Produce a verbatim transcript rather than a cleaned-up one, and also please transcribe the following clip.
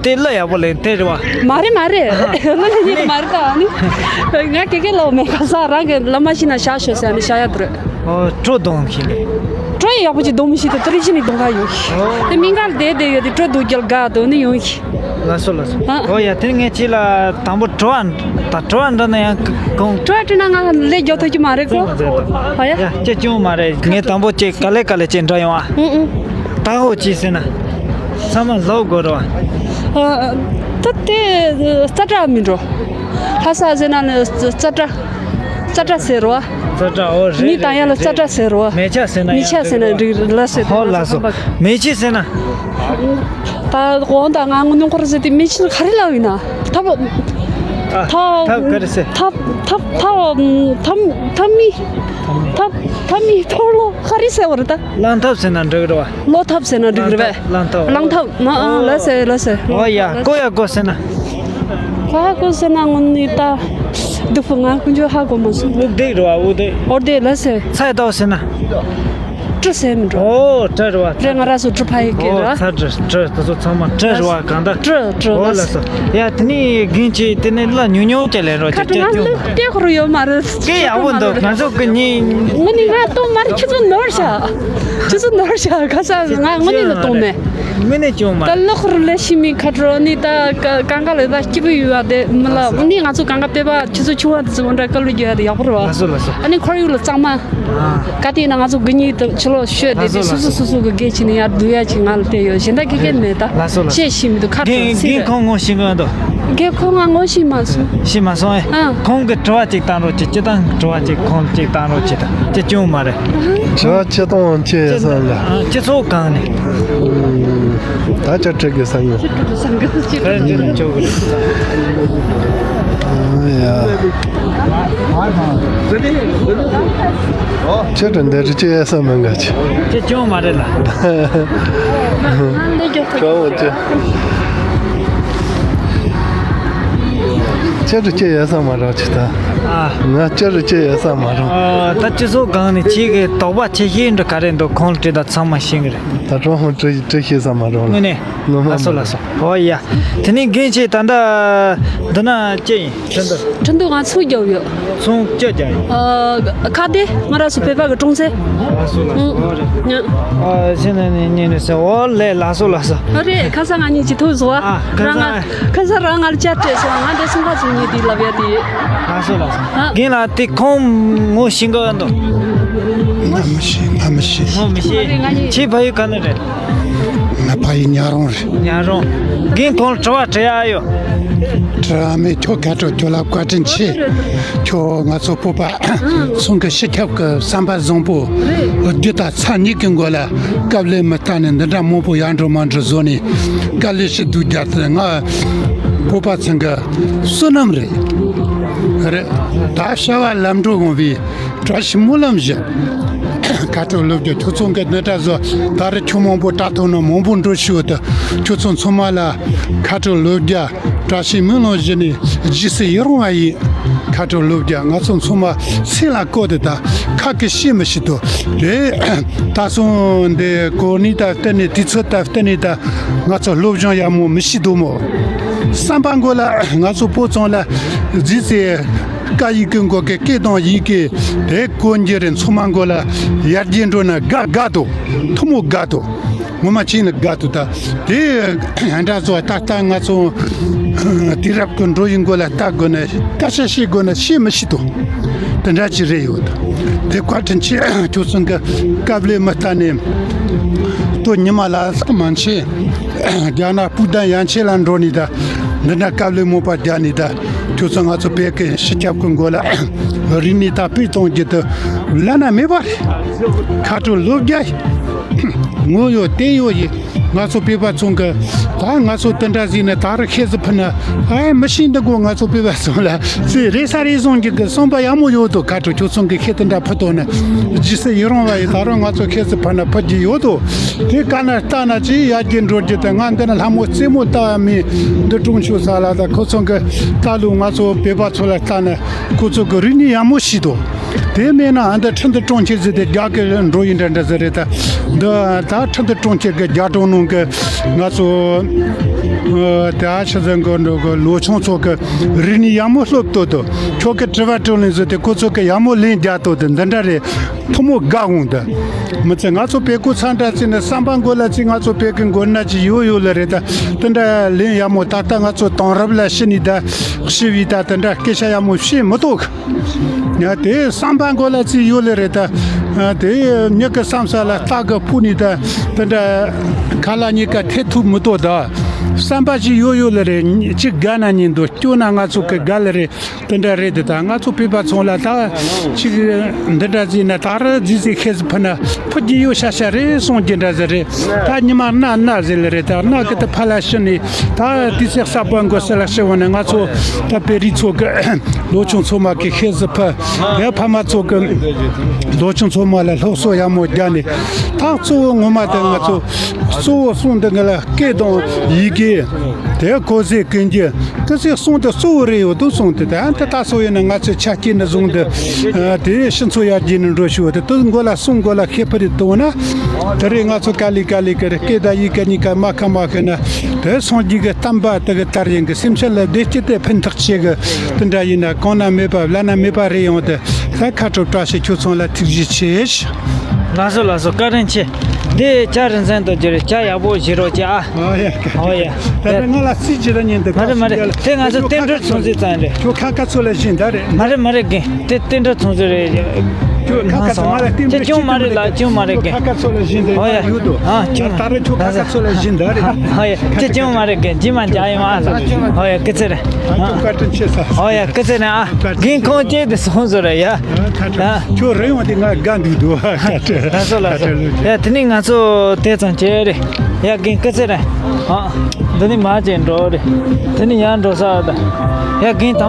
དེ་གླུ་ཡག་པོ་ལེན་དེ་རེད་བ། མ་རེད་མ་རེད། གླུ་ལེན་ཡག་མ་རེད་ད། ཨ་ནི་ང་དགེ་རྒན་ལོ་མེད། ག་ས་རང་གི་ལ་མ་ཤི་ན་ཤ་ཤོ་ཟེར་ནི་ཤ་ཡ་དུ་རེད། ཨོ་བྲོ་གདོང་ཤི་ནི། བྲོ་ཡག་པོ་ཅིག་གདོང་མི་ཤི་དུ་ཏུ་རི་ཤི་ནི་གདོང་ཁ་ཡོད་ཤི། ཨོ། དེ་མི་འགལ་དེ་དེ་ཡོད་དེ་བྲོ་འདུག་རྒྱལ་དགའ་དོ་ནི་ཡོང་ཤི། ལགས་སོ་ལགས་སོ། ཨ། ཨོ་ཡ་དེ་ངས་ཅི་ལ་དང་པོ་བྲོ་བ་ད་བྲོ་བ་འདྲ་ན་ཡང་གོང་། བྲོ་བ་བྲོ་ན་ང་ལས་རྒྱག་ཐུབ་ཀྱི་མ་རེད་གོ། ཨ་ཡ། ཡ་ཅེ་ཅུང་མ་རེད། ངས་དང་པོ་ཅེ་ག་ལེ་ག་ལེ་ཅེ་འདྲ་ཡོང་ཨ། ཨུ་ཨུ། ད་ཧོ་ཅི་ཟེར་ན། ཚང་མ་ལོག་དགོས་རོ། ཨ། ད་དེ་རྩ་དྲག་མིན་འགྲོ། ལྷ་ས་ཟེར་ན་ནི་རྩ་དྲག་རྩ་དྲག་ཟེར་རོ། རྩ་དྲག་ཨོ་རེད། མི་དང་ཡང་ལ་རྩ་དྲག་ཟེར་རོ། མེ་ཆ་ཟེར་ན་མི་ཆ་ཟེར་ན་འགྲིག་ལ་ཟེར། ཧོ་ལ་སོ། མེ་ཆི་ཟེར་ན། ད་འོང་ད་ང་ངོ་ནུ་འཁོར་ཟེར་དེ་མེ་ཆི་ག་རེ་ལབ་ཡིན་ན། ཐབ། ཨ། ཐབ། ཐབ་ག་རེ་ཟེར། ཐབ་ཐབ་ཐབ་ཐབ་ཐབ་མི། ཐབ་ཐབ་མི་ཐོར་ལོ་ག་རེ་ཟེར་བ་རེད་ད། གླང་ཐབ་ཟེར་ན་འགྲིག་རེད་བ། གློ་ཐབ་ཟེར་ན་འགྲིག་རེད་བས། གླང་ཐབ། གླང་ཐབ། མ་ཨ་ལ་སེ་ལ་སེ། ཨོ་ཡ་ཀོ་ཡ་ཀོ་ཟེར་ན། ཀོ་ཡ་ཀོ་ཟེར་ན་ངོ་ནི་ད། སྡུག་པོ་ང་ཀུན་སྤྱོད་ཧ་གོ་མ་སོང་། དབུགས་ལྡེག་རེད་བ་དབུགས་ལྡེག། ཨོ་དེ་ལ་སེ། ཚ་ཡ་ཏའོ་ཟེར་ན། ཀྲི་ཟེར་མི་འགྲོ། ཨོ་ཀྲི་རེད་བ། རེད་ང་ར་སུ་ཀྲི་ཕ་ཡི་ཀེ་ར། ཨོ་ཚ་ཀྲི་ཀྲི་དེ་ཚོ་ཚང་མ་ཀྲི་རེད་བ་གང་ལྟར། ཀྲི་ཀྲི་ཨོ་ལ་ལ་སེ། སོ། ཡ་དེ་ནི་རྒན་ཆེ་དེ་ནི་ལ་ཉུང་ཉུང་ཅེ་ལེན་རོ་ཁ་ཅེ་ཀྲི་ཀྲི་ང་ཀྱུང་ལ། ལུག་ལྟེ་ཁོ་རུ་ཡོད་མ་རེད། སྐད་ཡག་པོ་འདུག་ང་ཚོ་གི་ཉིན། ངོ་ནི་ང་གཏོང་མ་རེད། ཁྱེད་ཚོ་ནོར་བྱ། ཁྱེད་ཚོ་ནོར་བྱ་ཁ་ས་ང་ངོ་ནི་ལ་གཏོང་མེད། ངོ་ནི་ཅུང་མ་ད་རེད། ལོག་རུ་ལས་ཤི་མི་ཁ་གྲོ་ནི་ད་ཀ་ཀང་ཀ་ལ་ད་སྐྱིད་པོ་ཡོད་བ་དེ་མི་ལ་ལགས་སོ། ནི་ང་ཚོ་གང་ག་པེ་པ་ཁྱེད་ཚོ་ཆུང་བ་དེ་ཚོ་འོན་ཏྲ་ཀ་ལུ་རྒྱུ་ཡ་དེ་ཡག་པོ་རེད་བ། ལགས་སོ་ལགས་སོ། ཨ་ནི་ཁོར་ཡུག་ལ་གཙང་མ། ཨ། ག་དེ་ན་ང་ཚོ་དགུ་ཉིད་དུ་ཕྱི་ལོགས་ཤོད་དེ་ལགས་སོ་དེ་སོ་སོ་ལགས་སོ། སོ་སོ་གི་དགེ་ཆེ་ནི་ཡར་བསྡུ་ཡ་ཅིག་ང་ལ་བལྟས་ཡོད་གཞན་ད་དགེ་རྒན་མེད་ད། ལགས་སོ་ལགས་སོ། བཤད་ཤེས་མི་འདུག་ཁ་དྲོ་རྒན་ཚིག་རྒན་རེད། ཁོང་ངོ་ཤེས་གི་འདུག་དགེ་ཁོང་ང་ངོ་ཤེས་མ་སོང་། ཤེས་མ་སོང་ཨེ། ཨ། ཁོང་གི་དྲི་བ་ཅིག་བཏང་རོགས་ཅིག་སྤྱི་བཏང་དྲི་བ་ཅིག་ཁོང་ཅིག་བཏང་རོགས་ཅིག་དང་ཅི་ཅུང་མ་རེད། དྲི་བ་ཅི་གཏོང་ཅི་ཡས་བསམ་ལ། ཨ་སྤྱི་ཚོགས་གང་ནས། ཨུམ། ད་ཅི་དྲི་དགོས་བསམ་ཡོད། ཕར་འདི་ལ་འཇོག་གི་རེད། ཨ་ཡ། ཅི་དྲི་འདི་དྲི་ཅི་ཡས་བསམ་མི་འགའ་ཅི། ཅི་ཅུང་མ་རེད་ལ། ཅོ་ཅི། ཅི་དྲི་ཅི་ཡས་བསམ་མ་རེད་ཅི་ད། ཨ། ང་ཅི་དྲི་ཅི་ཡས་བསམ་མ་རེད། ཨ་ད་སྤྱི་ཚོགས་སྒང་ནས་ཁྱེད་ཀྱི་དོགས་པ་ཆེ་ཤོས་འདྲ་ག་རེ་འདུག་ཁོང་ལ་དྲིས་ད་ཚང་མ་ཤེས་ཀྱི་རེད། ད་ཀྲུང་ཧོང་དྲི་དྲི་ཤེས་བསམ་མ་རེད་ལ། དངོས་གནས། ངོ་མ་ལགས་སོ་ལགས་སོ། ཨོ་ཡ། དེ་ནས་རྒན་ཆེ་ད་ལྟ་འདི་ན་ཅི་ཡིན་ཁྲིན་ཏུ། ཁྲིན་ཏུ་ང་ཚུགས་རྒྱབ་ཡོད། ཚོང་ཅི་རྒྱག་ཡིན། ཨ་ཁ་བདེ་ང་ར་སུ་བོད་པ་གི་གྲོང་ཚེ། ལགས་སོ་ལགས་སོ། ཨོ་རེད། ཨ་ཤེས་ན་ནི་ཉན་ནི་ཟེར་ཨོ་ལེ་ལགས་སོ་ལགས་སོ། ཨ་རེད་ཁ་ས་ང་གཉིས་ཀྱི་ཐུག་བཟོ་བ། ཨ་ཁ་ས་རང་ང་ཁ་ས་རང་ང་ལ་བཅར་སྤྲད་སོང་ང་འདྲ་སུན་ཁ་ཚུགས་ཉིད་དེ་ལབ་ཡ་དེ། ལགས་སོ་ལགས་སོ། ཨ། རྒན་ལགས་དེ་ཁོང་ངོ་ཤེས་གི་འདུག་ང་མི་ཤེས་ང་མི་ཤེས། ངོ་མི་ཤེས། ཨ་རེད་ང་གཉིས། ཁྱེད་ཕ་ཡུལ་ག་ནས་རེད། ང་ཕ་ཡུལ་ཉག་རོང་རེད། ཉག་རོང་། རྒན་ཁོང་དྲི་བ་དྲི་ཡ་ཡོད། དྲི་བ་མེད། ཁྱོད་ཁ་དྲོ་ཁྱོད་ལ་བཀའ་དྲིན་ཆེ། ཁྱོད་ང་ཚོ་བོད་པ་ཚང་གི་སྤྱི་ཁྱབ་ཀྱི་བསམ་པ་བཟང་པོ། རྒྱུ་དང་མཚན་ཉིད་ཀྱི་མགོ་ལ་དཀའ་ལས་མི་བཏང་ནས་འདི་འདྲ་མང་པོ་ཡར་འགྲོ་མར་འགྲོ་བཟོ་ནས་དཀའ་ལས་ཞིག་སྡུག་རྒྱག་དེ་ང་བོད་པ་ཚང་གི་བསོད་ནམས་རེད། རེད། ད་བྱ་བ་ལམ་འགྲོ་འོང་བའི་བཀྲ་ཤིས་སྨོན་ལམ་བཞི། ཁ་དྲོ་ལོ་བརྒྱ་ཁྱོད་ཚོ་གི་འདི་འདྲ་བཟོ་ད་རེས་ཁྱོད་མང་པོ་དྲ་ཐོག་ན་མང་པོ་འགྲོ་ཤི་ཡོད་དུ་ཁྱོད་ཚོ་ཚང་མ་ལ་ཁ་དྲོ་ལོ་བརྒྱ་བཀྲ་ཤིས་སྨོན་ལམ་བཞི་ནས་རྗེས་སུ་ཡི་རང་བ་ཡིན། ཁ་དྲོ་ལོ་བརྒྱ་ང་ཚོ་ཚང་མ་སེམས་ལ་བཀོད་དེ་ད་ཁ་གི་ཤེས་མི་ཤེས་དོ་རེད། ད་སོང་འདི་གོ་ནི་ད་བསྟན་ནས་དུས་ཚོད་ད་བསྟན་ནས་ད་ང་ཚོ་སློབ་སྦྱོང་ཡག་མོ་མི་ཤེས་དོ་མོ། བསམ་པ་མགོ་ལ་ང་ཚོ་བོད་ཚང་ལ་རྫིས་སེ། ཀ་ཡིག་གི་མགོ་གི་སྐད་དང་ཡིག་གི་དེ་གོ་འགྱུར་རེ་མཚོ་མ་མགོ་ལ་ཡར་རྒྱས་འགྲོ་ན་དགའ་དགའ་དོ། ཐུ་མོ་དགའ་དོ། ངོ་མ་ཅིག་ནི་དགའ་དོ་ད། དེ་འདྲ་ཚོ་ད་ལྟ་ང་ཚོ་དུས་རབས་ཀྱི་འགྲོ་ཡི་མགོ་ལ་ལྟ་དགོས་ན་སྐད་ཆ་བཤད་དགོས་ན་བཤད་མི་ཤེས་དོ། དེ་འདྲ་ཅིག་རེད་ཡོད་ད། དེ་བཀའ་དྲིན་ཆེ་ཁྱོད་ཚོ་གི་དཀའ་ལས་མི་ལྟ་ནས་ལྟོ་ཉི་མ་ལ་ས་མ་མཆིས། རྒྱ་ནག་སྤུ་ཟླ་ཡན་ཆད་ལ་འགྲོ་ནི་ད། འདི་འདྲ་དཀའ་ལས་མོ་པ་རྒྱག་ནི་ད། ཁྱོད་ཚོ་ང་ཚོ་བོད་ཀྱི་སྤྱི་ཁྱབ་ཀྱི་མགོ་ལ་རིག་གནས་དར་སྤེལ་གཏོང་རྒྱུ་དུ་བླ་ན་མེད་པ་རེད། ཁ་དྲོ་ལོ་བརྒྱ་ཡིན། ངོ་ཡོད་བསྟན་ཡོད་ཡིན། ང་ཚོ་བོད་པ་ཚོ་གི་ད་ང་ཚོ་དེ་འདྲ་ཟིག་ནས་ད་རུ་ཤེས་སུ་ཕུ་ན་ཨ་མི་ཤེས་འདི་གོ་ང་ཚོ་བོད་པ་ཚོ་ལ་ཚེ་རེ་ས་རེ་བཟུང་རྒྱུ་གི་བསམ་པ་ཡག་མོ་ཡོད་དོ། ཁ་དྲོ་ཁྱོད་ཚོ་གི་ཤེས་དེ་འདྲ་ཕུ་དོ་ན་རྗེས་སུ་ཡི་རང་བ་ཡིན། ད་རུང་ང་ཚོ་ཤེས་སུ་ཕུ་ན་ཕུ་རྒྱུ་ཡོད་དོ། དེ་ག་ན་ལྟ་ན་ཅི་ཡར་རྒྱས་འགྲོ་རྒྱུ་དང་ང་འདི་ན་ལྷ་མོ་རྩེ་མོ་ལྟ་བ་མི་འདི་གྲོང་ཆོག་ས་ལ་ད་ཁོ་ཚོ་གི་ལྟ་ལུགས་ང་ཚོ་བོད་པ་ཚོ་ལ་ལྟ་ན་ཁོ་ཚོ་གི་རིག་གནས་ཡག་མོ་ཤེས་དོ། དེ་མེད་ན་ཨ་འདི་ཁྲི་འདི་གྲོང་ཁྱེར་ཟེར་དེ་རྒྱ་གི་འགྲོ་ཡིན་འདྲ་འདྲ་ཟེར་རེད་ད། འདི་ད་ཁྲི་འདི་གྲོང་ཁྱེར་གི་རྒྱ་གྲོང་ནང་གི་ང་ཚོ་ཨ་ད་ཆི་ཟེར་གི་འགྲོ་གི་ལོ་ཆུང་ཚོ་གི་རིག་གནས་ཡག་མོ་སློབ་ཏོ་དོ། ཁྱོད་གི་དྲི་བ་དྲིས་ལན་ཟེར་དེ་ཁོ་ཚོ་གི་ཡག་མོ་ལན་རྒྱག་ཏོ་དེ་འདི་འདྲ་རེད། ཐུ་མོ་དགའ་འོང་དེ། མི་ཚེ་ང་ཚོ་བེ་ཀོ་ཚང་འདྲ་ཅིག་ནི་བསམ་པ་མགོ་ལ་ཅིག་ང་ཚོ་བེ་ཀོ་མགོ་ན་ཅིག་ཡོད་ཡོད་ལ་རེད་ད། དེ་འདྲ་ལན་ཡག་མོ་ད་ལྟ་ང་ཚོ་དེང་རབས་ལ་ཤི་ནི་ད་ཤི་བའི་ད་དེ་འདྲ་སྐད་ཆ་ཡག་མོ་བཤད་མི་ཐུབ། ཡ་དེ་བསམ་པ་མགོ་ལ་ཅིག་ཡོད་ལེ་རེད་ད། དེ་མྱི་གི་བསམ་ས་ལ་རྟ་གི་ཕུ་ནི་ད་དེ་འདྲ་ཁ་ལ་ཉི་ག་ཐེ་ཐུབ་མི་ཏོ་ད། བསམ་པ་ཅིག་ཡོད་ཡོད་ལེ་རེད། ཅིག་དགའ་ན་ཉིན་དུ་སྐྱོ་ན་ང་ཚོ་གི་དགའ་ལེ་རེད། དེ་འདྲ་རེད་དེ་ད་ང་ཚོ་བོད་པ་ཚོ་ལ་ད་ཅིག་འདི་འདྲ་ཟིག་ན་ད་ར་ཟིག་ཟིག་ཤེས་སུ་ཕུ་ན་ཕུ་རྒྱུ་ཡོད་ཤ་ཤ་རེད་སོང་རྒྱུ་འདྲ་ཟིག་རེད། ད་ཉི་མ་གནའ་གནའ་ཟིག་ལེ་རེད། ད་གནའ་གི་ད་ཕ་ལ་ཤི་ནི་ད་དེ་ཚེ་གསར་པ་མགོ་སེ་ལ་ཤི་བ་ན་ང་ཚོ་ད་བོད་རིགས་ཚོ་གི་ལོ་ཆུང་ཚོ་མ་གི་ཤེས་སུ་ཕུ། ཡ་ཕ་མ་ཚོ་གི་ལོ་ཆུང་ཚོ་མ་ལ་སློབ་གསོ་ཡག་མོ་རྒྱག་ནི། ད་གཙོ་བོ་ངོ་མ་དེ་ང་ཚོ་གཙོ་བོ་གསུང་འདི་ང་ལ་སྐད་དང་ཡི་གེ་དེ་གོ་ཟེ་ཀུན་གྱི་དེ་ཚེ་གསུང་དེ་གཙོ་བོ་རེད་ཡོད་དུ་གསུང་དེ་ད་ཨ་ད་ད་སོ་ཡོད་ན་ང་ཚོ་ཆ་རྐྱེན་ནི་བཟུང་དེ་དེ་ཕྱི་ཚོ་ཡར་རྒྱས་ནི་འགྲོ་ཤི་བ་དེ་དུ་མགོ་ལ་གསུང་མགོ་ལ་ཤེས་པ་རེད་དོ་ན། དེ་རེད་ང་ཚོ་ག་ལི་ག་ལི་གི་རེད། སྐད་ད་ཡི་གེ་གཉིས་ཀ་མ་ཁ་མ་ཁ་ན་དེ་སངས་རྒྱས་ཀྱི་བསྟན་པ་དེ་གི་དར་ཡིན་གི་སེམས་ཅན་ལ་བདེ་སྐྱིད་དེ་ཕན་ཐོགས་ཆེ་གི། དེ་འདྲ་ཡིན་ན་གང་ན་མེད་པ་བླ་ན་མེད་པ་རེད་ཡོང་དེ། ད་ཁ་དྲོ་བཀྲ་ཤིས་ཁྱོད་ཚང་ལ་ཐུགས་རྗེ་ཆེ། ལགས་སོ་ལགས་སོ། བཀའ་དྲིན་ཆེ། འདི་ཇ་རིན་ཆེན་དུ་གྱུར། ཇ་ཡག་པོ་བཞེས་རོགས་གྱིས་ཨ། ཨོ་ཡ། ཨོ་ཡ། ད་ལྟ་ང་ལ་སྲིད་ཇི་ལ་ཉན་འདུག་མ་རེད་མ་རེད། དེ་ང་ཚོ་རྟེན་འབྲེལ་ཚོང་ཟིག་ཙང་རེད། ཁྱོད་ཁ་ཁ་ཚོ་ལ་བཞིན་ད་རེད། མ་རེད་མ་རེད་རྒན། དེ་རྟེན་འབྲེལ་ཚོང་ཟིག་རེད། ཁྱོད་ཁ་ཁ་ཚོ་ང་ལ་རྟེན་འབྲེལ་ཅི་མ་རེད་ལ་ཅི་མ་རེད་རྒན། ཁ་ཁ་ཚོ་ལ་བཞིན་དེ་ཨོ་ཡ། ཡོད་དོ། ཨ་ཅི་མ་ད་རེད། ཁྱོད་ཁ་ཁ་ཚོ་ལ་བཞིན་ད་རེད། ཨོ་ཡ། དེ་ཅི་མ་རེད་རྒན། ཇི་མ་འཇའ་ཡིན་མ་ལ། ཨོ་ཡ། སྐུ་ཚེ་རིང་། ཨ་ཁྱོད་བཀའ་དྲིན་ཆེ་ས། ཨོ་ཡ། སྐུ་ཚེ་རིང་ཨ། རྒན་ཁོང་ཅེས་དེ་སོང་ཟོ་ར་ཡ། ཁྱོད་རེ་ཡོང་དེ་ང་དགའ་འདུག་འདུག་ལགས་སོ་ལགས་སོ། ཡ་དེ་ནི་ང་ཚོ་དེ་ཙམ་བྱས་རེད། ཡ་རྒན་སྐུ་ཚེ་རིང་། ཨ། འདི་ནི་མ་བྱས་འགྲོ་རེད། དེ་ནི་ཡར་འགྲོ་ས་ད། ཡ་རྒན་དང་།